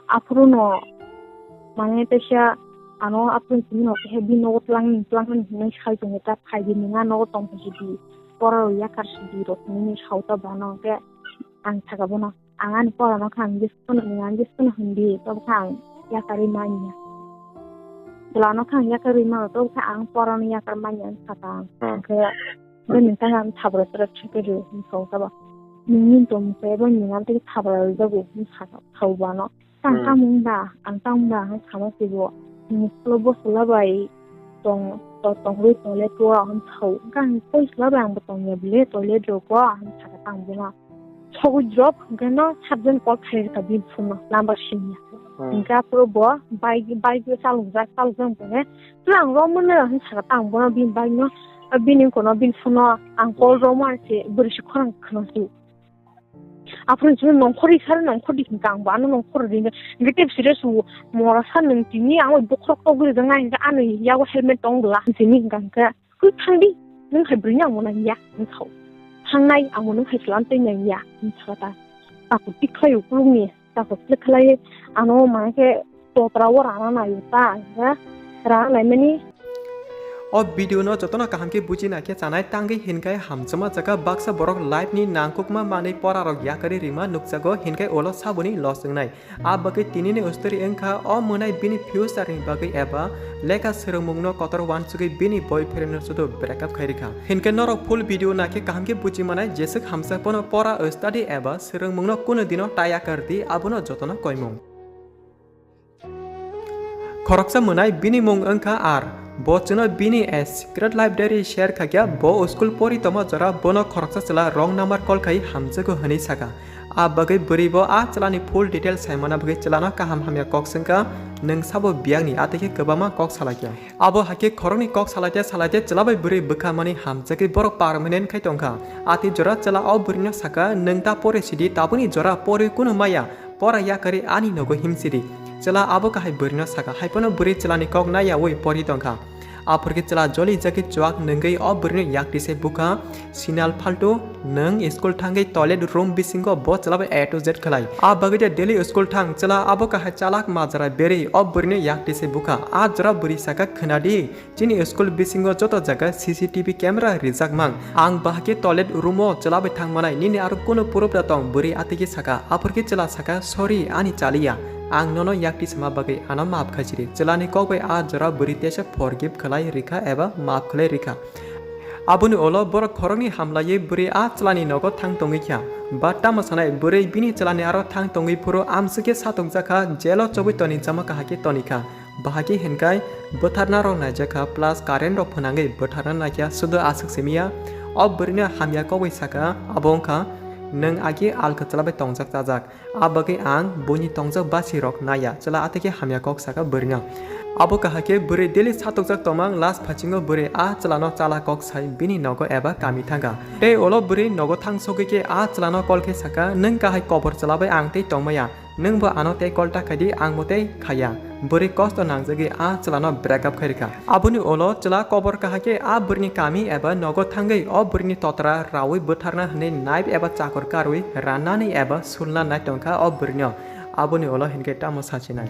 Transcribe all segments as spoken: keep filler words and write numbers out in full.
Aphuru no mane teisa ano aphuru simi no khe bini nogo twlang twlang hinwi sai tongo ta phai di nang nogo tong phai di pora rok yakar si di rok hinwi sao ta bano khe ang saka bono ang ani pora no khe ang jesuno hinwi ang jesuno hindi to khe ang yakarwi manya. Chwla no khe ang yakarwi mano to khe ang pora no yakar manya ang saka ang. Hmm. Hwnkhe bini tang ang thabra tere theke rw hinwi sao ta ba. Nini tong khe bo nini ang tei thabra rw jago hinwi sao bano. Tang Hmm. Tamo wngba, ang tamo wngba, ang sama sibo. Nini school o bo chwla bai tong, to-, tongwi toilet o, ang sao. Hwnkhe ang koi chwla bai ang bo tongya bile toilet rok o, ang saka tang bono. Sogwi drop, hwnkhe no subject call khai rwkha bini phone no, number simiya. Hmm. Hwnkhe aphuru bo bike, bike o chalokjak, chalokjak hwnkhe, "Twi ang romano," hwnwi saka tang bono bini bike no, bini wngkha no bini phone no, ang call Hmm. romani se, bwrwi se khorang khna su. Aphuru chwng nongkhor ri sar nongkhor di hwnkha ang bo ano nongkhor ri hwnkha hwnkhe tei sire su mora sa nwng tini ang bai bokhorok togwi rijak nai hwnkhe ano yago helmet tong bwla tini hwnkha hwnkhe kwi thang di nwng hai bwrwi ni ang bo nang ya hwnkha thangnai ang bo nwng hai chwla tei nang ya hwnkha ta takhuk tik khlai ukuluk ni takhuk tik khlai ano ma khe totra o rana nai ta hwnkha rana nai mani. O video no jotono kaham khe buji na khe chanai tangwi hinkhai hamjakma jaga baksa borok life ni nangkukma manwi pora rok yakarwi rima nukjago hinkhai ulo saboni loss wngnai. A bagwi tini ni story wngkha o mwnai bini future ni bagwi eba lekha swrwngmung no kotor wansugwi bini boyfriend no sudu break up khai rikha. Hinkhe norok full video na khe kaham khe buji manai jeswk hamjak bono pora study eba swrwngmung no kunu dino ta yakar di abono jotono koimung. Khoroksa mwnai bini mung wngkha R. Bo chwngno bini A Secret Life Diary share khaikha, bo school pori tongma jora bono khoroksa chwla wrong number call khai hamjago hwnwi sakha. A bagwi bwrwi bo a chwlani full details saimana bagwi chwlano kaham hamya kok swngkha, nwng sabo biyangni, a tei khe kwbangma kok salaikha. Abo hai khe khoroknwi kok salaite salaite chwla bai bwrwi bwkha mani hamjagwi borok permanent khai tongkha. A tei jora chwla o bwrwino sakha, "Nwng ta pore sidi, tabukni jora porwi kunu maya." Pora yakarwi ani nogo himsidi. Chwla abo kahai bwrwino sakha, hai phano bwrwi chwlani kok naiyaui pori tongkha. Aphurkhe chwla joli jagwi chuak nwngwi o bwrwino yakti se bukha, "Sinal phaltu, nwng school thangwi toilet room bisingo bo chwla bai A to Z khlai. A bagwi de daily school thang, chwla abo kahai chalak majra berwi o bwrwino yakti se bukha." A jora bwrwi sakha, "Khwnadi, chini school bisingo joto jaga C C T V camera rijak mang. Ang bahai khe toilet room o chwla bai thang manai, nini aro kunu proof da tong?" Bwrwi atigi saka, aphurkhe chwla saka, "Sorry, ani chaliya. Ang nono yakti sama bagwi ano maaf khaisidi." Chwlani kok bai a jora bwrwi tesa forgive khlai rikha eba maaf khlai rikha. Aboni ulo borok khoroknwi hamlaiwi bwrwi a chwlani nogo thang tongwi kha. Ba tamo sanai bwrwi bini chwlani aro thang tongwi phuru amswkhe satokjakha, jelo chobwi toni jama kahakhe tonikha. Bahai khe hinkhai bwtharna rok naijakha plus current rok phwnangwi bwtharna naikha sudo aswk simiya. O bwrwino hamya kok bai saka, abo wngkha, "Nwng agi alka chwla bai tongjak chajak, a bagwi ang buini tongjak basi rok naiya." Chwla atwi khe hamya kok saka bwrwino. Abo kahai khe bwrwi daily satokjak tongmang last phasingo bwrwi a chwlano chala kok sai bini nogo eba kami thangkha. Tei ulo bwrwi nogo thang sogwi khe a chwlano call khe saka, "Nwng kahai kobor chwla bai ang tei tongmaya. Nwng bo ano tei call ta khaidi, ang bo tei khaiya." Bwrwi kosto nangjagwi a chwlano break up khairikha. Aboni ulo chwla kobor kahai khe a bwrwini kami eba nogo thangwi o bwrwini totra raui bwtharna hwnwi knife eba chakor karwi rannani eba sulna naitongkha o bwrwino. Aboni ulo hinkhe tamo sachinai.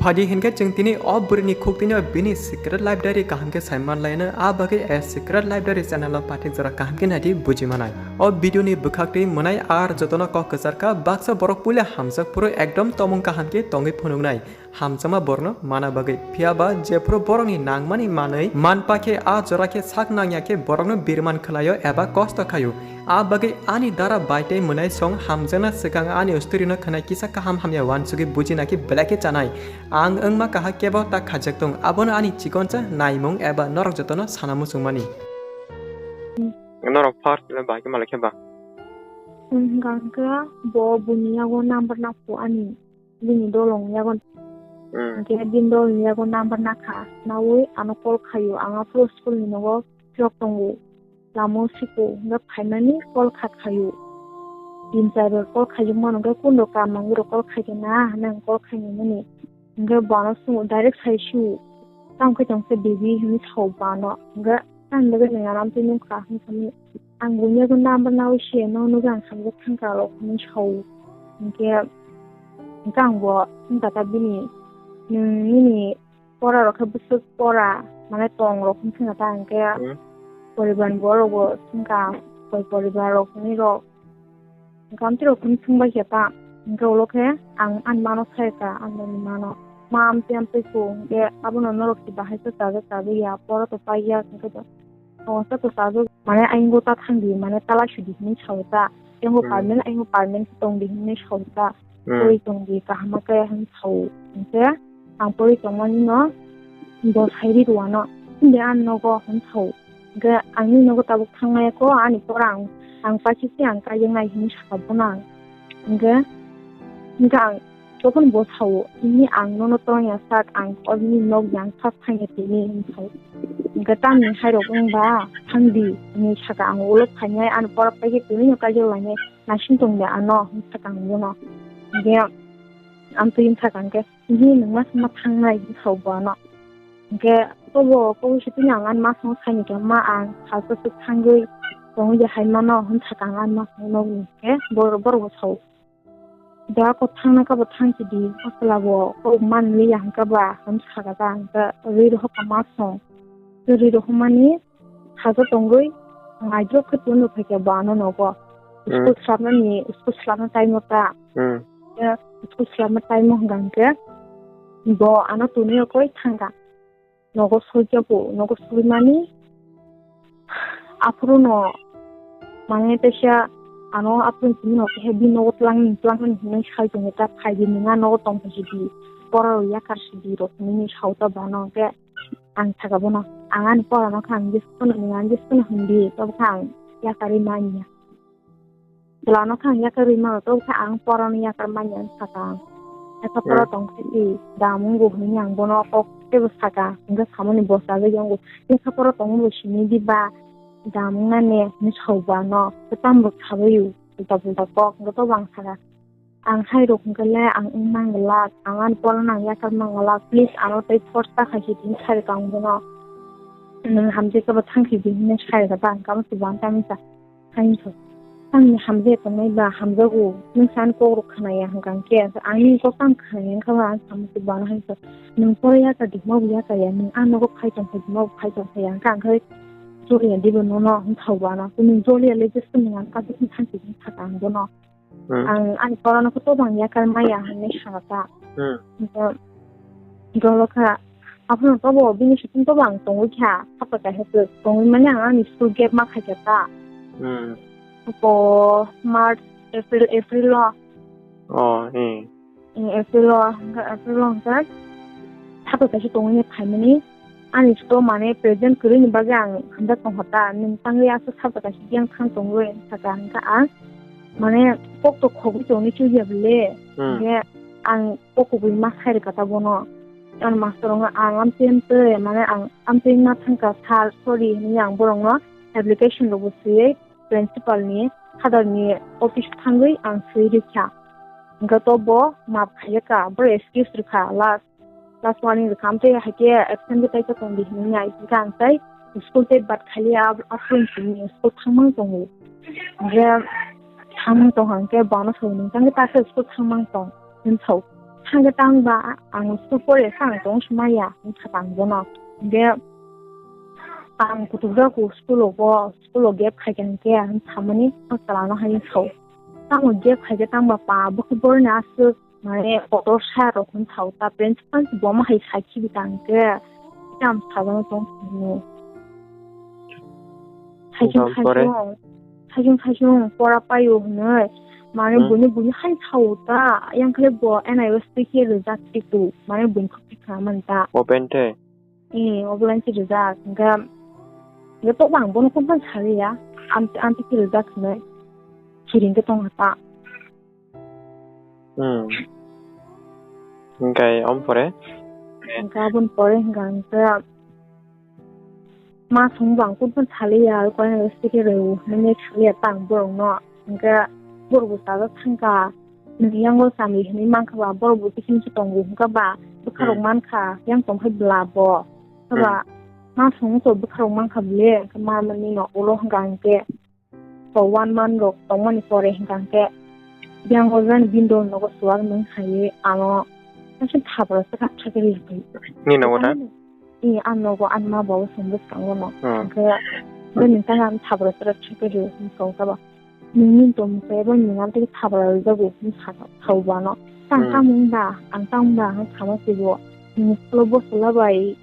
Phaidi hinkhe chwng tini o bwrwini khuktwino bini Secret Life Diary kaham khe saimanlaino, a bagwi A Secret Life Diary channel o pathik jora kaham khe naidi buji manai. O video ni bwkhaktwi mwnai ar jotono kok kwcharkha, baksa borok puila hamjak phuru ekdom tomung kaham khe tongwi phunuknai, hamjakma borokno mana bagwi. Phiya ba jephuru borokni nangmani manwi manpa khe a jora khe sak nangya khe borokno birman khlaio eba kosto khaio. A bagwi ani dara bai tei mwnai song hamjakna swkang ani story no khwnai kisa kaham hamya wansugwi bujina khe belai khe chanai. Ang wngma kahak kebo ta khajak tong, abono ani chikonsa naimung eba norok jotono sana muchungmani. Norok first le bai khe malai khe ba? Hwnkha hwnkhe bo buini yago number na phu ani, bini dolong yago. Hmm. Hwnkhe bini dolong yago number na kha, naui ano call khaio, ang aphuru school ni nogo phiyok tongo, lama o siko, hwnkhe phaimani call kha khaio. Tin char bar call khaijak mano, hwnkhe kundo kam nangwi rok call khaikhe na, hwnwi ang call khainimani. Hwnkhe bono swngo, direct sai su, tamo khe tong khe baby hinwi sao bono. Hwnkhe ang loge nang aram twi nukha hinwi sami. Ang buini yago number naui se no nugwi ang hamjak thangka rok hinwi sao. Hwnkhe Hwnkhe ang bo wngkha ta bini, nwng nini pora rok khe bwswk pora, mane tong rok wngkha ta, hwnkhe Hmm. poribar ni borok bo wngkha, koi poribar rok hwnwi rok. Hwnkhe amtwi rok hwnwi swngbai khe ta, hwnkhe ulo khe ang ani mano sai kha, ang ani mano. Ma amtwi amtwi kho, hwnkhe abono norok se bahai khe chajak chajak ya, pora to pai ya, hwnkhe to. Tongsa to sajak, mane ayung ta thang di, mane tala sudi hinwi sao ta. Ayung Hmm. permanent, ayung permanent tong di hinwi sao ta. Hmm. Pori tong di, kaham khe hinwi sao. Hwnkhe ang pori tongmani no bo sai ri rwano. Hwnkhe ang nogo hinwi sao. Hwnkhe ang ni nogo tabuk thangnai ko, ani pora ang, ang paikhe se ang kaijaknai hinwi sakha bono ang. Hwnkhe, hwnkhe ang Tokon bo sao, "Tini ang nono tongya sak, ang o bini nok yang sak thangya tini," hwn sao. Hwnkhe tamni hairok wngba, "Thang di," hwnwi saka ang ulo phainai, ano pora paikhe tini no kaijaklainai, naising tong de ano, hwn saka ang bono. Hwnkhe amtwi wng saka hwnkhe, "Tini nwng ma sama thangnai," hwn sao bo ano. Hwnkhe kobo, kobo se tini ang ani ma songwi saini khe, "Ma, ang salsa swk thangwi tongwi de hai mano," hwn saka ang ani ma songwi nokni. Hwnkhe bor-, borok bo sao. Da ko thangna kabo thangsi di, asla bo ko man liya hwnkhe ba, hwn sakha ta, hwnkhe rwi rohorkha ma song. Rwi rohormani khaja tongwi, naidrop khe tunu phaikha bo ano nogo. Hmm. School slapnani, school slapna time o ta. Hmm. Ya, school slapna time o hwnkha hwnkhe, bo ano tunwi koi thangkha. Nogo soijago, nogo soimani aphuru no mane teisa ano aphuru simi no khe bini nogo twlang twlang hinwi sai tongo ta, phai di nwng a nogo tong phaisidi, pora rw yakar sidi rok hinwi sao ta bono hwnkhe ang saka bono ang ani pora no khe ang jesuno nwng ang jesuno hindi tobo khe ang yakarwi manya. Bwlano khe ang yakarwi mano, tobokhe ang porano yakar manya wng sakha ang. Lekha pora Hmm. tongkhe di, dam wngo hwnwi ang bono kok teibo sakha, hwnkhe samani bwsa jagwi wngo. Lekha pora tongmani bo simi di ba, dam wngnani hwnwi sao bo ano. Tei tambo sabaio, ulta pulta kok, hwnkhe tobo ang sakha. Ang hai rok hwnkhe le ang wng mang glak, ang ani porano ang yakar mang glak, please ano tei force ta khai se tini sai rwkha ang bono. Nwng hamjai khe bo thang si di hwnwi sai rwkha ta, ang kamo se bo ang tamisa. Hainsa. Ang ni hamjai tongnai ba hamjago, nwng sa ani kok rok khna ya hwnkha hwnkhe, ang nini kok tang khna ya wngkha ba ang samo se bo ano hainsa. Nwng pore ya ka di, mo bo ya ka ya, nwng ang nogo phai tong phai di, mo bo phai tong phai ya, hwnkha hwnkhe joliya di bo nono, hwn sao bo ano. Nwng joliya le just nwng ang kaisa thang si di sakha ang bono. Hmm. Ang ani porano khe tobang yakar maya hwnwi sakha ta. Hmm. Hwnkhe Jolokha, aphano tobo bini sitwng tobo ang tongwi kha, hapta kaisa kwrwi tongwi mani ang ani school gap ma khaikha ta. Hmm. Ko March, April, April o. Oh, eh. Eh, April o, hwnkhe April o hwnkhe hapta kaisa tongwi phaimani. Ani school mane present kwrwini bagwi ang hamjak tongkha ta. Nwng tangwi aswk hapta kaisa yang thang tongwi sakha hwnkhe ang mane kok to khogwi tongni chuya bwle. Hmm. Hwnkhe ang kok kubui ma sai rwkha ta bono. Ang master wngkha, ang amtwi amtwi, mane ang amtwi wngna thangkha, "Sir, sorry," hwnwi ang borokno application rokbo swiwi principal ni, father ni office thangwi ang swi rikha. Hwnkhe to bo map khaiya kha, boro excuse rwkha, last, last warning rwkha, amtwi haikhe absent bo taisa tongdi hwnwi nai, hwnkhe ang tei school tei bad khaliya, ab-, absent simi school thangmang tongo. Hwnkhe thangmang tongkha, hwnkhe bono sabo nung tangkhe ta khe school thangmang tong. Hwn sao. Thangkhe tang ba ang school pore sa ang tong se maya, hwn sakha ang bono. Hwnkhe ang kutuk jago school o bo, school o gap khaikha hwnkhe ang samani ang chwla no hai sao. Tamo gap khaikhe tang ba pa, bo khe boroni aswk, mane, kotor sa rok hwn sao ta, principal se bo ma hai sakhi bi tang khe, tamo sajagwi tong sini. Saisung, tamo pore? Saisung. Saisung saisung pora paio hwnwi, mane, hmm, buini buini hai sao ta, yang khe bo N I O S T khe rijak twi tu, mane, buini khuk twi kha man ta. Open te? Eh, obo line khe rijak, hwnkhe, hwnkhe tokma ang bono kok phano saliya, am-, amtwi khe rijak hwnwi, siring khe tongkha ta. Hmm. Hwnkhe, om pore? Hwnkhe, aboni pore hwnkha hwnkhe, ma songbo ang kok phano saliya, kok phano sticker rw, nini saliya ta ang borokno. Hwnkhe, borokbo chajak thangkha, nini yango chami hinwi mankha ba, borokbo kiphilsa tongo hwnkha ba, bwkha rok, hmm, mankha, yang tongkhai bwla bo. Hwnkha ba, hmm, ma songwng to bwkha rok mankha bwle, hwnkhe ma mani no ulo hwnkha hwnkhe. So one month rok tongmani pore hwnkha hwnkhe Yang o jani bini dol nogo chuwak nung hai ano kaisa thapra se kha thakri rwkhe. Ni nogo da? Ani, i, ani nogo ani ma babu song bwskango no. Hmm. Hwnkhe bini tang ang thapra se thakri rwkhe song kha ba. Nini tong se bo ni nang tei thapra rwjago hwn sa, sa ba no. Tang Hmm. tang mung da, ang tang da hwn sama se bo. Ni school o bo sala bai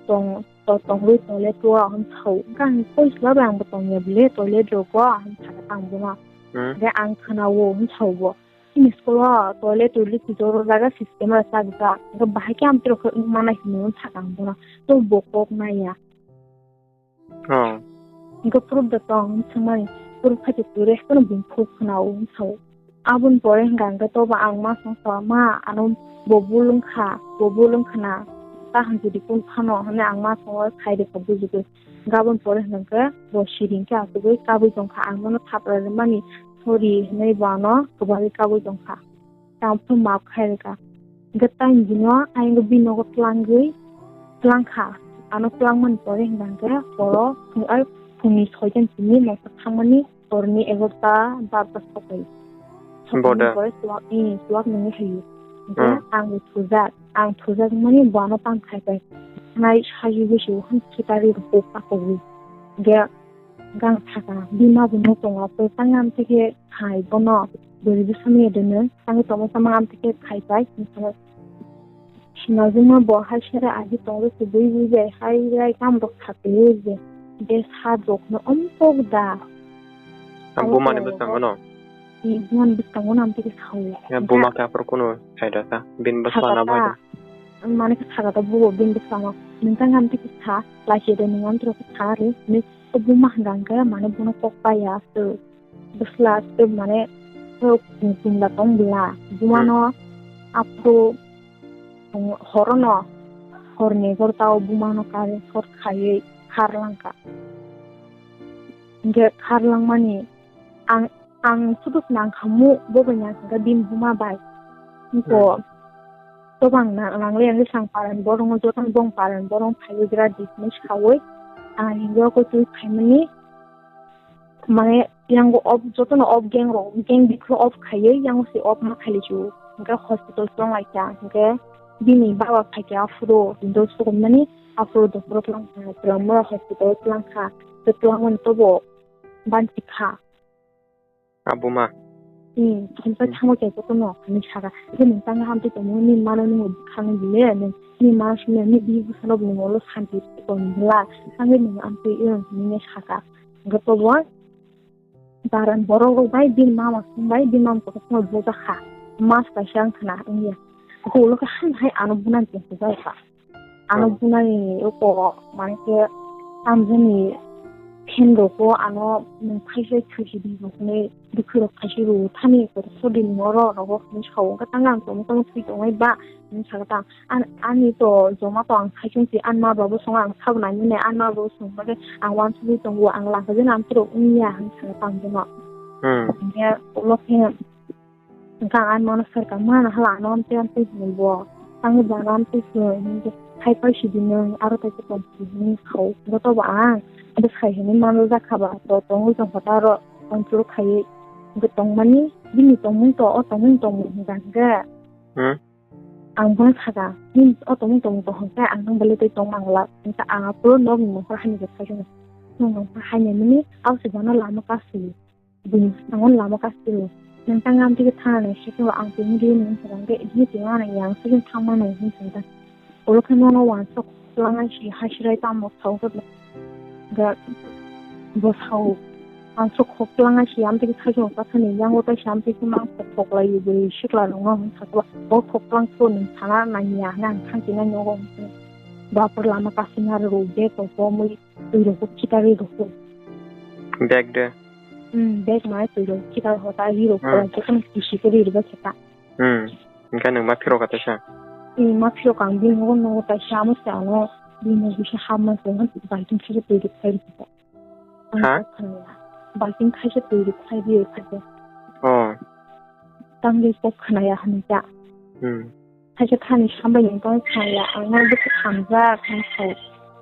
tong, to tong rwi toilet o hwn sa. Hwnkhe ang koi sala bai ang bo tong ya bile toilet rok o hwn sa tang bo no. Hmm. Hwnkhe ang khwna o hwn sa bo. Chini school o toilet, toilet ni jora jaga system rok chak jak. Hwnkhe bahai khe amtwrok khe wng mano hinwi wng sakha ang bono. To bo kok naiya. Oh. Hwnkhe proof da tong wng swngmani. Proof khaito twi rw, haikhe no buini proof khna o wng sao. Aboni pore hwnkha hwnkhe to bo ang ma song sao, "Ma, ano bo bul wngkha, bo bul wngkha na. Ta hwn jodi kun phano," hwnwi ang ma song o khai rwkha bujugwi. Gabon pore hwnkhe bo siring khe achugwi kabui tongkha, ang bono thapra rwmani sorry hinwi bo ano kwbangwi kabui tongkha. Tamo phano maap khai rwkha. Hwnkhe tei bini ayang bini nogo twlangwi twlangkha. Ano twlangmani pore hwnkha hwnkhe horo phung-, ai phungni soitan simi mokol thangmani horni egarota barota sokai. Sokaini pore chuwak, eh, chuwak nungwi haio. Hwnkhe ang bo thujak. Ang thujak mani bo ano tang khai pai. Nai saji bisi o hwn kitari rok kok pakogwi. Hwnkhe gang saka, bini ma bo nuk tongo, tei tang ang tei khe khai bono, bwrwi bwsa maya de nwng, tangwi tongma tama ang tei khe khai pai, sinajwkma bo hai sere agi tongo se bui bui bai hai rai kam rok kha twi je, je sa rok no om pok da. Ang buma ni bwskango no? Buma ni bwskango no ang tei khe sao. Ya, buma khe aphuru kunu sai da sa, bini bwsla na bai da. Mane khe saka ta bubo bini bwskango. Nwng tang ang tei khe sa, lai se de nwng ang tei khe sa re, ni buma hwnkha hwnkhe mane bono kok pai ya se. Bwsla tei mane, o chwng chwngla tong bwla. Bumano aphuru, um, horono, horni egarota o bumano current short khaiwi khar langkha. Hwnkhe khar langmani ang, ang sudu nang khamu bo bai nang kha bini buma bai. Hwnkhe to bang na, nang le ang sang paran borong joto bong paran borong phaiwi gra dismiss khawi. Ang hwnkhe o kotwi phaimani. Mane, yango off, jotono off gang rok, gang bikhu off khaiwi, yango se off ma khaili chu. Hwnkhe hospital tong lai kha, hwnkhe bini baba phai kha aphuru, do sukumnani aphuru doctor tlang kha, twlangma hospital tlang kha, twlangmani tobo banchi kha. Abuma. Hmm, hwnkhe thango khe jotono, hinwi saka. Hwnkhe nwng tang hamtwi tongmani, nini mano nini bwkhano bile, nini mano simi, nini bwkhano bini molo santi tong bwla, tangwi nwng amtwi, hinwi saka. Hwnkhe tobo, Baran borok rok bai bini mama song bai bini mama kotor song bai bujak kha. Mas kaisa wng khna wngya. Ulo khe han hai ano bunani tong bujak kha. Ano bunani uko mane khe tamjani phen rok o ano mung phaisai thuisi di rok hinwi bwkhwi rok phaisai rw thani kotor sodi ni oro rogo hinwi sao. Wngkha tang ang tongwi tongwi thwi tongnai ba hinwi sakha tang. An-, ani to joma to ang saichung si, ani ma babu song ang sabo nai mani, ani ma babu song bagwi ang uansugwi tongo, ang lama jani ang borok wngya hinwi sana tang bono. Hmm. Hingke ulo khe hingke ang ani mano sai ka mana hala ano amtwi amtwi hwnwi bo. Tangwi bo ano amtwi hwnwi hingke hai pai sidi nwng aro tei tong sidi hinwi sao. Joto bo ang bwsai hinwi mano jakha ba to tongwi tongkha ta aro control khaiwi hingke tongmani bini tongmung to o tongmung tongmung hingka hingke. Hmm. Ang bono saka, "Nini o tongmung tongmung tong hwn khe ang nang belai tei tong mangla." Hwn khe ang aphuru nokni nokha haini khe phai khe, "Nwng nokha haini mani, abo se bono lama kasi, bini bwskango lama kasi o. Nwng tang amtwi khe thana nai se khe ang tongwi rw nai," hwn khe, "Bini tongma nai, ang se khe thang mano," hwn khe ta. Ulo khe nono uansuk langnai si, hasirai tamo sao khe. Ga-, bo sao, ang sok khok twlang ai si, amtwi khe thaisong kathani yango tai si, amtwi khe mang sok khoklai bo sikla rokno hwn sakha, bo khok twlang phuru nwng sana nangya hwnwi ang thangchi nai nogo hwn khe. Bapor lama kasing aro rw bag rok bo mui twi rok bo khitarwi rw khe. Bag de? Hmm, bag mai twi rok khitar hota hi rok. Hmm. Khorang khe kheno kisi khe ri rw khe ta. Hmm. Hingke nwng ma phiro ka teisa? Ee, ma phiro ka ang bini nogo, nogo teisa amo se ano bini nogo se hapma se balting khaisa twi rok khlai rwkha. Ha? Balting khaisa twi rok khlai rwkha se. Oh. Tangwi kok khnaya hinwi ta. Hmm. Khaisa thani sambai nwng tong khnaya, ang no bwswk hamjak hinwi sao.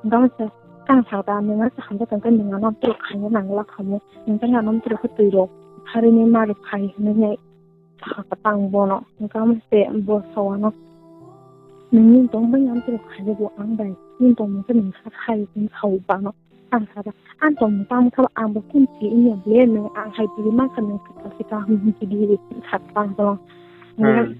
Hingke amo se kang sao ta, nwng ase hamjak tong khe nwng ano phiro khaina nangla khamu. Hingke ano phiro khe twi rok pharini ma rok khai hinwi. Saka tang bono, hwnkhe amo se bo sawano. Nini tong bai ang tei khajago ang bai. Nini tong mungsa nini kha khai hwn sao bano. Ang saka, ang tong mungsa ang kha ang bo kun si inya ble nung ang hai bwrwi ma kha nung sika sika hwn hwn si di saka tang bono. Hmm.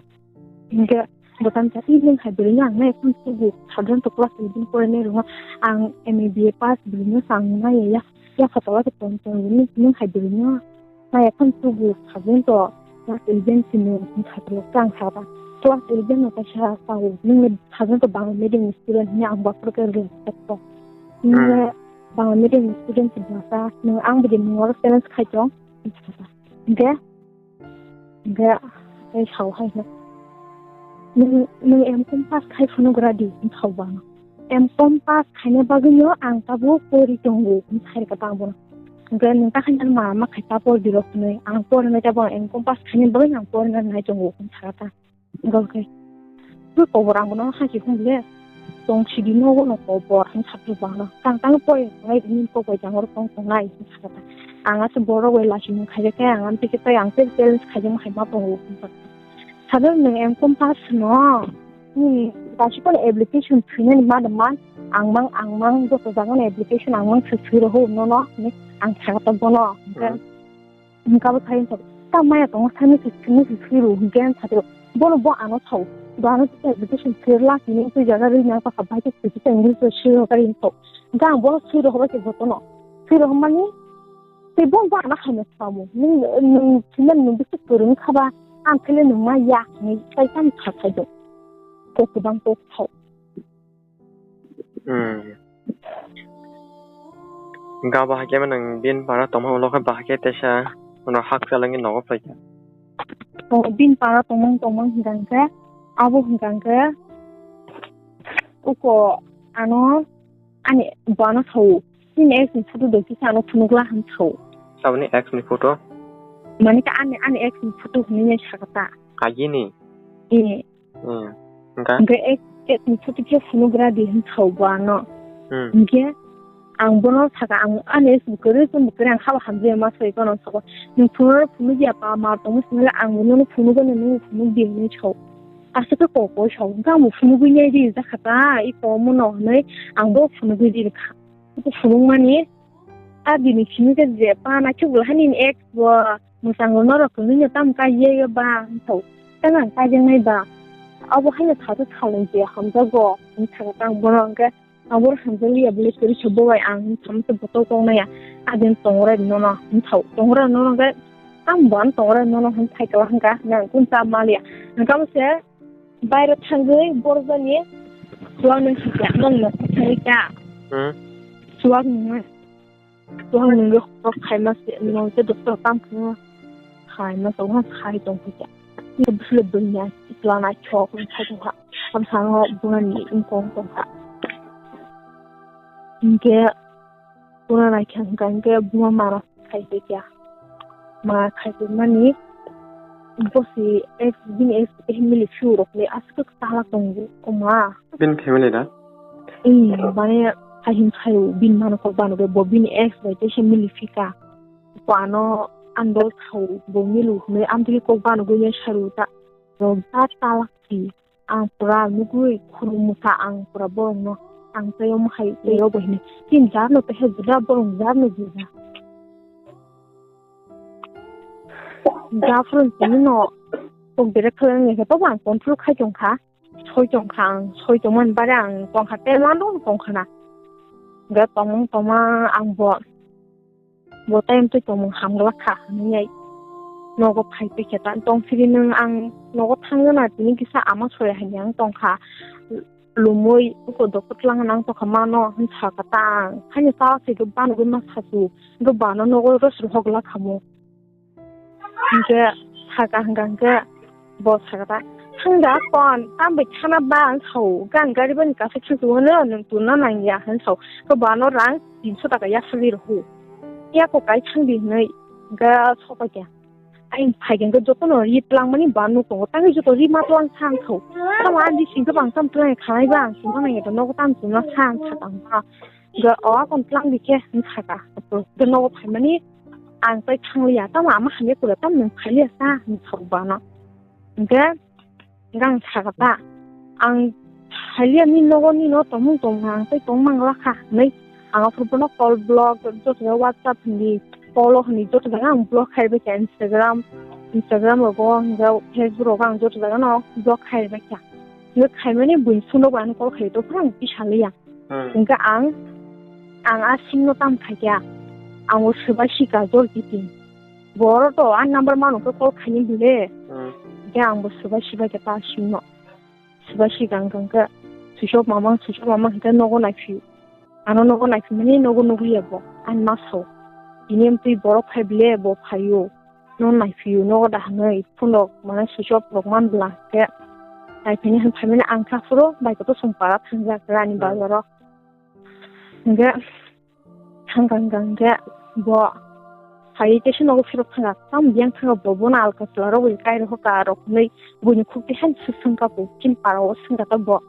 Hwnkhe bo tang sa i nung hai bwrwi no ang nai kun si bu sadhan to class eleven pore nai rung ang M A B A pass bwrwi no sang nai ya ya photo wa to tong tong nung hai bwrwi no. Maya khan tubu khaben to class eleven simi khatro kang khaba. Class eleven no kaisa tao nung khaben to Bangla medium student ni ang bapro ke respect to. Nung Bangla medium student si basa nung ang bidi nung oro challenge khai to. Hingke hingke tei sao hai no. Nung nung M com pass khai phunu gra di sao bano. M com pass khaina bagwino ang tabuk pori tongo, hwn sai rwkha tang bono. Hwnkhe nwng ta khaina ma, ma khai ta por dirok hwnwi, ang porinai tabuk ang M com pass khaina bagwino ang porinai nai tongo, hwn sakha ta. Hwnkhe twi kobor ang bono hai se hwn le, tong sidi nogo no kobor, hwn sakha bana. Tang tang pori tongnai bini kok bai jang oro tong tongnai, hwn sakha ta. Ang aswk borok bai lachimung khaijak khe, ang amtwi khe tei ang tel tel khaijak ma hai ma tongo, hwn sakha ta. Sadar nwng M com pass no, hmm, kaisa phano application thwinani ma de man, ang mang, ang mang, joto jaga no application ang mang thwi, thwi rohor no no, hinwi ang sakha ta bono. Hwnkhe, Hmm. hwnkhe abo khai wngkha, ta maya tongo, thani thwi, thwi, thwi, thwi ro, hwnkhe ang sakha ta, bono bo ano sao, bo ano application thwi rwla, hinwi twi jaga rwi na sakha, bai khe thwi khe English bai swi rohor kari wngkha, hwnkhe ang bono swi rohor bai khe joto no, swi rohor mani, Tei bo ba na khaina samo. Nung, nung, nung, nung bisi kwrwng kha ba, ang khe le nung ma ya hinwi sai tamo kha sai do. Kok kwbang kok thao. Hmm. Ga ba hakhe nung bin para tongma ulo khe ba hakhe tesa uno hak chalangwi nogo phaikha. O bin para tongmang tongmang hingkha hingkhe, abo hingkha hingkhe uko ano ani bana sao. Nini ex ni photo do kisa ano phunukla hwn sao. Saboni ex ni photo? Mani ka ani, ani ex ni photo hwnwi nai sakha ta. Agini? Eh. Hmm. Hwnkha? Hwnkhe ex, ex ni photo khe phunugra di hwn sao bo ano. Hmm. Hwnkhe ang bono sakha, ang ani ex bo kwrwi, chwng bo kwrwi, ang habo hamjaya ma soi kono sabo. Nwng phunukra phunukya pa ma tongma swngle ang bo nono phunukgano, nwng phunuk di hwnwi sao. Aswk khe kok koi sao. Hwnkhe ang bo phunugwi nai di jakha ta, i komono hwnwi ang bo phunugwi di rwkha. Phunukmani, a bini simi khe je pa naisuk bwla hani ex bo mwchang rwna rok kwlwino tamo kaiya ba hwn sao. Tamo ang kaijaknai ba. Abo haino sato salnwi je hamjakgo hwn sakha ta ang bono hwnkhe, aboro hamjakliya bwle kwrwi se bo bai ang hwn samo se botol koknaiya. A din tongorai nono hwn sao. Tongorai nono hwnkhe, tamo bo ano tongorai nono hwn phaikha hwnkha, nang kung cha maliya. Hwnkhe abo se, Bairo thangwi borjani chuwak nung sijak nung nokha thangwi ta. Hmm. Chuwak nung, chuwak nung khorok khaima se nung te doctor tam khwna khaima se wngkha khai tong kha. Ni bwswk le bwrwi ya chwla naithok wng khai tong kha. Tam sano bwrani wngkong tong kha. Hinkhe Pura naikha hwnkha hwnkhe buma mano khai tongya. Ma khai tongmani bosi ex, bini ex family phiyok rok le aswk chalak tongo, oma. Bini family da? Ee, mane hai hin khaio, bini mano kok bano khe bo bini ex bai tei se mili phika. Bo ano andol khao, bo milu hwnwi amtwi kok bano gwi nai saru ta. Bo da chalak si. Ang pura nugwi khurumung kha, ang pura borokno ang tei omo hai tei obo hinwi. Chini jarno tehe juda, borok jarno juda. Japhuru chini no kok bere khlai wngya khe tobo ang control khai tong kha, soi tong kha, ang soi tongmani bare ang tong kha, tei lando tong kha na. Hwnkhe tongmung tongma ang bo Bo tei amtwi tongmung hamglak kha hwnwi nogo phai twi khe ta tong siri nwng ang nogo thangna tini kisa ama soya hwnwi ang tong kha. Lumui uko doktor twlang nang tokha mano hwn sakha ta ang. Haino chalak se bano gwi ma sasu. Hwnkhe bano nogo rosri hok la kha mo. Hwnkhe sakha hwnkha hwnkhe Bo sakha ta, "Thangda kon, tambai thana ba?" hwn sao. Hwnkhe ang gari bani kaisa khilsu hwno, "Nwng turna nangya," hwn sao. Khe bo ano rang tinso taka yasali rw ho. Yako kai thangdi hwnwi hwnkhe sopaikha. Ayang phaikha hwnkhe jotono ri twlangmani ba nuk tongo. Tangwi joto ri ma twlang sa ang sao. Tamo ani singkhe bang tam twlang khanai ba ang singkhe nangya nogo tam chumna sa ang sakha hwnkha. Ga o akon tlang di khe hwn sakha. Ga nogo phaimani ang tai thangliya, tamo ama hamya kura, tamo nwng phailiya sa hwn sao bano. Hingke, hingke ang sakha ta, ang haliya ni nogo ni no tongmung tongma ang tei tongmang lakha hinui. Ang aphuru bono call block, joto jaga WhatsApp hinui, call o hinui joto jaga ang block khai bai kha, Instagram, Instagram rogo, hingke Facebook rogo ang joto jaga no block khai bai kha. Hingke khaimani buini phone rogo ang call khai to phano ang kisa liya. Hmm. Hingke ang, ang a sim no tam khaikha. Ang o swbai sika jor kiting. Boro to ani number mano khe call khaini bile. Hmm. Hingke ang bo swbai sibai khe ta sim no. Swbai sika hingke switch off mamang, switch off mamang hingke nogo naiphi. Ano nogo naiphi mani nogo nugliya bo. Ani ma sao. Ini amtwi borok phai bile bo phaio. No naiphiu, nogo da hinui phone rok mane switch off rok man bwla khe. Naiphini han phaimani ang kha phuru bai koto song para thangjak rani Hmm. bazaro. Hingke thangkang kang khe bo phai tei se nogo phirok thangkha. Tam biyang thangkha bo, bono alka chwla rok bai kai rokha ka rok hinui buini khuk twi han swswng kha bo, chini para o swngkha ta bo.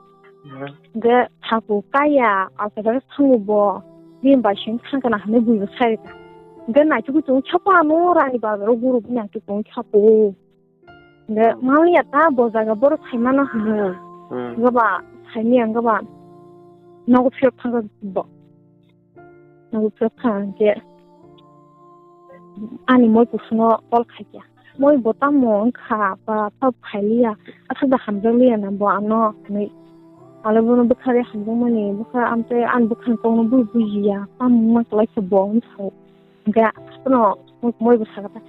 Hmm. Hingke thaku kaya, alka jaga thango bo, bini bai seng thangkha na hinui buibo sai rwkha. Hingke naitukgwi tongo khe po ano rani bazaro guru bini naituk tongo khe po. Hingke Hmm. mangli ya ta bo jaga borok saimano hino. Hmm. Hingke ba saimya hingke ba nogo phirok thangkha bo. Nogo phirok thangkha hingke ani moi kusuno call khaikha. Moi bo tamo wngkha, ba, ta phailiya, aswk da hamjakliya na bo ano hinui. Ale bono bwkha re hamjakmani, bwkha amtwi ani bwkhani kokno bui bujiya, tamo wngma kwlaisa bo, wng sao. Hingke abono moi, moi bo sakha ta,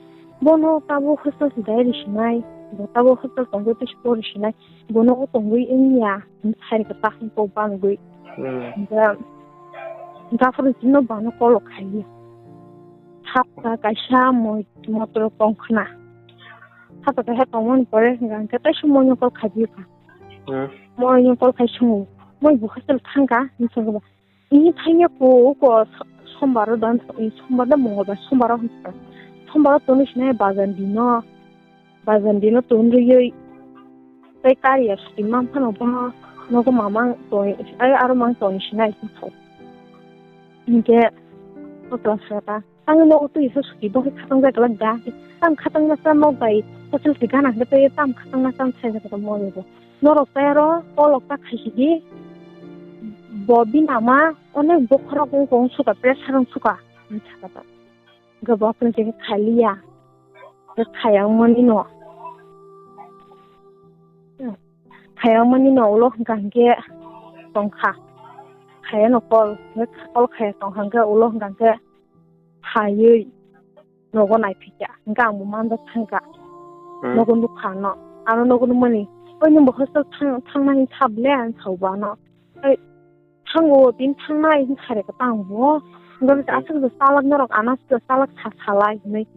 bono tabuk hostel se dai risinai, bo tabuk hostel tongwi tei se porisinai, bono o tongwi wngya, hinui sai rwkha ta hwn kok bangwi. Hmm. Hingke, hingke aphuru chini no bano call o khailiya. Hapta kaisa moi motor tong khna. Hapta kaisa tongmani pore hingka hingke teisa moi no call khai di kha. Hmm. Moi no call khai sungo. Moi bo hostel thangkha, hinwi songkha ba. Ini thangya ko, ko so-, sombar o dan, sombar da mongolbar, sombar o hinka. Sombar o toni sinai bazar dino. Bazar dino ton riyoi. Tei kariya suti man phano bono nogo mamang toni, ai aro mang toni sinai hinka. Hingke, o class rata. Tangwi nogo twi se suti bo khe khatang jak glak da. Tam khatang masa nok bai hostel se gana hwnkhe tei tam khatang masa sai jak mo bo. Norok tei aro kolok ta khai sidi. Bo bini ama onek bokhorok wng kong suka pressure wng suka. Wng saka ta. Hwnkhe bo phone se khai liya. Khe khayang mani no. Khayang mani no ulo hwnkha hwnkhe tongkha. Khaya no call, hwnkhe call khaya tongkha hwnkhe ulo hwnkha hwnkhe phaiwi nogo naiphikha. Hwnkhe ang bo manjak thangkha. Hmm. Nogo nukha ano. Ano nogo nukmani. Oi nwng bo hostel thang-, thangnani sable ang sao bo ano. Oi, thango, tini thangnai, hwn sai rwkha ta ang bo. Hwnkhe Hmm. aswk bo chalak norok, ano aswk bo chalak sa salai hinwi.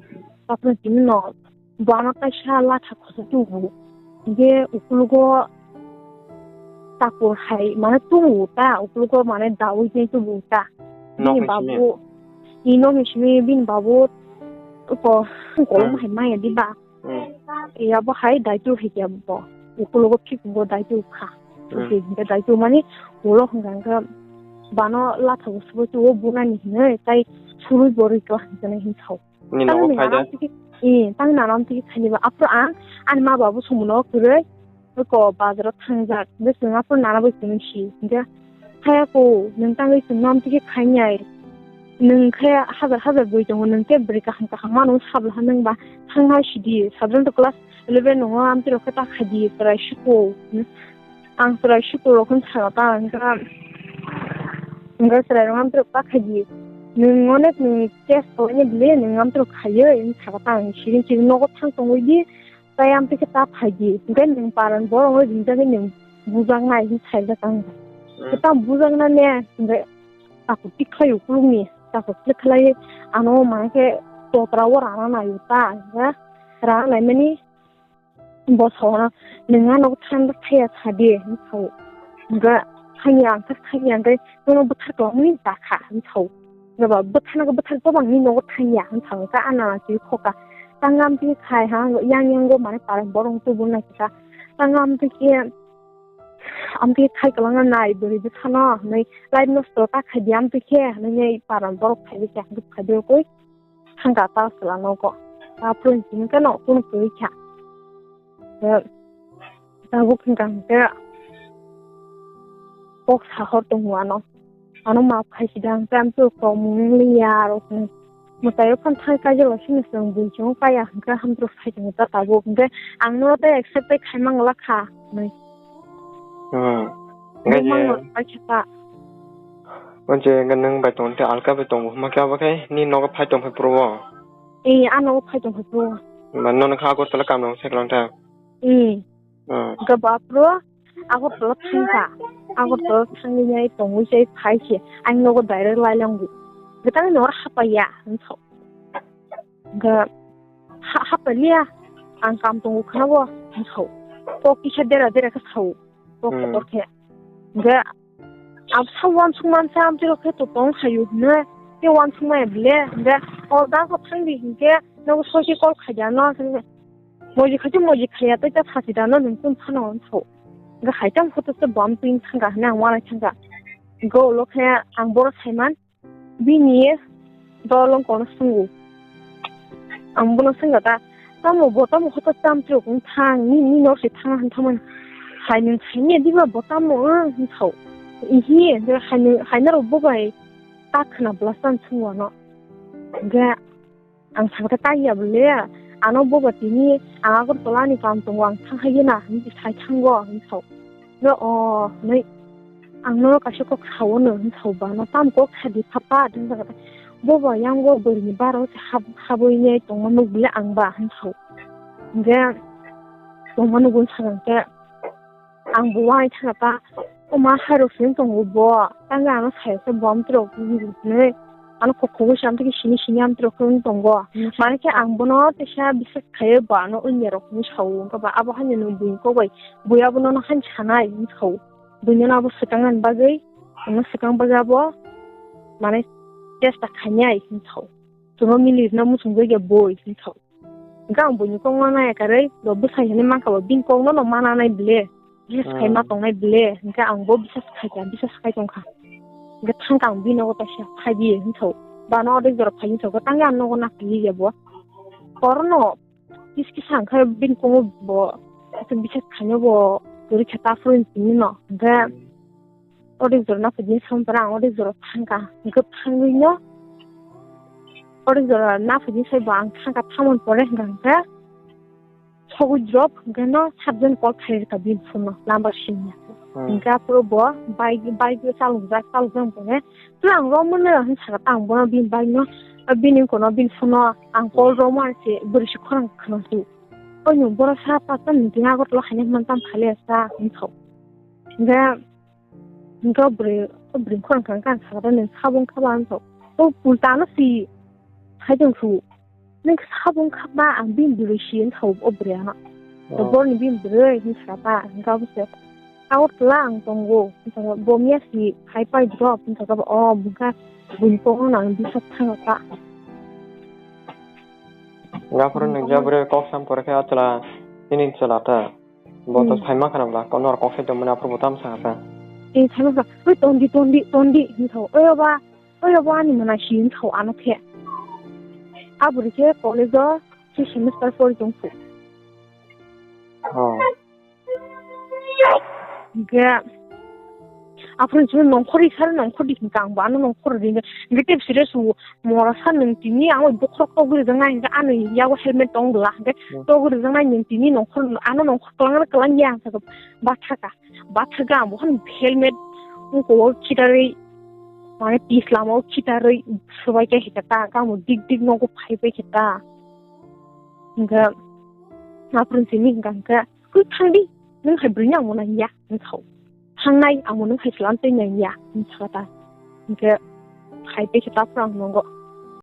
Tapno tini no, bo ano kaisa latha khoso tubu. Hwnkhe ukulugo takur hai, mane tubu ta, ukulugo mane daui tei tubu ta. Nok Bini hai simi? Babu, ni nok hai simi bini babu, uko, kolom Hmm. hai maya di ba. Hmm. Yabo hai daitu hai khe bo. Ukulogo phikungo daitu kha. Hmm. Oke, hingke daitu mani ulo hwnkha hwnkhe bano lathago subo chuo bunani hinwi tai surui bo rikha hwnkheno hinsao. Ni nogo Tangni phaida? Nanam tiki, eh, tangni nanam tiki khainiba. Aphuru ang ani ma babu sumuno kwrwi ko bazaro thangjak. Hingke chwng aphuru nana bai chwng si. Hingke Haya ko, nwng tangwi chwngno amtwi khe khainai. Nwng khe hajar hajar bui tongo, nwng khe bwrwi kaham kaham mano sablaha nwng ba thangna sidi. Sadharanto class eleven nongo amtwi rok khe ta khaidi, chwrai siko. Ang chwrai siko rok hwn sakha ta, hwnkha, hwnkha chwrai rok amtwi rok ta khaidi. Nwng onek nwng test khlainai bwle, nwng amtwi rok khaiwi, hwn sakha ta ang siring siring nogo thang tongwi di. Tai amtwi khe ta phaidi, hwnkhe nwng paran borok no ringjagwi nwng bujaknai hwn saijak ang. Hmm. Khe tamo bujakna ne, hwnkhe takhuk tik khlai ukulukni, takhuk tik khlai ano ma khe totra o rana nai ta, hwnkhe rana naimani bo sao, nwng ano thangna thaya sadi hwn sao. Hwnkhe thangya, ang khe thangya, hwnkhe nono bwthar tongmani ta kha hwn sao. Hwnkhe ba bwthar, bwthar gobangni nogo thangya hwn sao, hwnkhe ano twi khoka. Tang amtwi khai ha, yang yang go mane parang borong tubun nai kha. Tang amtwi khe, amtwi khai kwlangna nai bwrwi bwsano, hwnwi life nosto ta khai di amtwi khe, hwnwi parang borok khai di khe, hwnkhe phai di koi. Thangka ta chwla nogo. Ta phone simi khe no phone kwrwi kha. Hwnkhe Tabuk hwnkha hwnkhe kok sahor tongo ano. Ano maaf khai sida hwnkhe amtwi kok mung liya aro hwnwi. Mwtai o phano thang kaijak lai sini chwng bui chwng kaya hwnkhe hamtwi khai tongo ta tabuk. Hwnkhe ang no tei accept tei khai mang la kha hwnwi. Hmm. Hwnkhe je mang no khai khe ta. Hwnkhe je hwnkhe nwng bai tongo tei alka bai tongo hwnkhe abo khe ni nogo phai tong phai phuru o? Ee, a nogo phai tong phai phuru o. Ba nono kha Agartala kam rok se kwlang ta? Ee. Hmm. Hwnkhe ba phuru Agartala thangkha. Agartala thangwi nai tongwi se phai se. Ang nogo direct lai lango. Hwnkhe tang noro hapaiya hwnwi sao. Hwnkhe ha-, hapaliya, ang kam tongo khwnabo, hwnwi sao. Kok kisa dera dera khe sao, kok Hmm. kotor khe. Hwnkhe ang sa uansukma sa amtwi rok khe to tong khaio hwnwi, tei uansukmaya bile, hwnkhe o da khe thangdi hwnkhe nogo sosi call khaida no, hwnkhe moji khaidi moji khaiya tei ta sachida no nwng tong phano hwnwi sao. Hwnkhe hai tang photo se bo amtwi thangkha hwnwi ang uanai thangkha. Hwnkhe ulo khe ang bohrok saiman, Bini dolong kono swngo. Ang bono swngkha ta, "Tamo bo tamo hoto cham chuk wng thang, ni, ni nor se thang han thamani. Hai nwng saini diba bo tamo wng?" hwn sao. Ihi, hai nwng, hai norok bo bai ta khwna bwla cham swngo ano. Hwnkhe Ang sakhe ta ya bole, ano bo ba tini ang Agartala ni kam tongo, ang thang hai na, hinwi sai thango, hinwi sao. Yo, o, hinwi ang no kaisa kok sao no, hinwi sao ba, no tam kok sa di pha pa, hinwi sakhe ta. Bo ba yang bo bwrwi ni baro se hab-, habwi ne tongma nuk bole ang ba, hinwi sao. Hingke tongma nuk gun sakhe. Ang bo uaini thangkha ta, o ma hai rok sini tongo bo, tang ano sai se bo amtwi rok hinwi ano kok kogoi se amtwi sini sini amtwi rok hinwi tongo. Hmm. Mane khe ang bono teisa bisas khaiwi bo ano wngya rok hinwi sao, wngkha ba abo haino nwng buini kok bai bui abono haino sanai hinwi sao. Buino abo swkang nani bagwi, ano swkang bagwi abo mane chesta khainai hinwi sao. Chwngno mili rwna muchung jakya boi hinwi sao. Hingke ang buini kokno naiya karwi, bo bwsai hinwi mankha bo, bini kokno no mana nai bile, bisas khai ma tongnai bile, hingke ang bo bisas khaikha, bisas khai tongkha. Hingke thangkha ang bini nogo kaisa phaibi hinwi sao, bano ordek jora phai hinwi sao, tangwi ang nogo naphaiya bo. Orono kis kisa hingkhe bini kokno bo bisas khaino bo kwrwi khe ta phuru hinwi no, hingke Ordek jora naphai din samung pore ang ordek jora thangkha. Hingke thangwi no ordek jora naphai din sai bo ang thangkha, thamoni pore hingka hingke sogwi drop hingke no sat jon call khai rwkha bini phone no number simiya. Hmm. Hingke aphuru bo bike, bike chalokjak, chalokjak pore. Tei ang romano hing sakha ta ang bono bini bike no, bini wngkor no bini phone no ang call romani se bwrwi se khorang khna su. Oino boro sa pasta meeting Agartala haino hwnmani tamo khaile sa hing thok. Hingke Hingke o bwrwi, o bwrwi khorang kha, kha, kha, sakha ta nwng sabo wngkha ba wngkha. O pulta no si hai tong su. Nwng sabo wngkha ba ang bini bwrwi si wngkha o bwrwi ano. Oh. Boroni bini bwrwi hing sakha ta, hingke abo se. Agartala ang tongo, hing sakha bo miya si hai pai drop, hing sakha ba o bwkha buini kokno nang bisas thangkha ta. Gaphuru nwng je bwrwi kok sam pore khe o chwla nini chwla ta. Bo to Hmm. Saima khana bla, ko norok kok sai tongmani aphuru bo tamo sakha ta. Ee, saima bla, "Oi, tondi, tondi, tondi," hing thao. "Oi, oba, oi, oba, ani mwnai si," hing thao, ano khe. A bwrwi khe college o three semester pori tong phu. Oh. Hingkhe, aphuru chwng nongkhor ri sar, nongkhor di hingkhe, ang bo ano nongkhor ri hingkhe, hingkhe tei serious o. Mora sa nwng tini ang bai bokhorok togwi rijak nai hingkhe ani yago helmet tong bwla hingkhe Hmm. togwi rijak nai nwng tini nongkhor ano nongkhor kwlangna kwlang ya ang sakha bathaka bathaka ang bokhorni helmet wngkok o khitarwi mane pis lama o khitarwi swbai khe hita ta kamo dik dik nogo phai pai khe ta hingkhe aphuru tini hingkha hingkhe Kwi thangdi, nwng hai bwrwino ang bo nangya, hwn sao. Thangnai, ang bo nwng hai chwla tei nangya, hwn sakha ta. Hinkhe hai tei khe ta phuru ang nongo.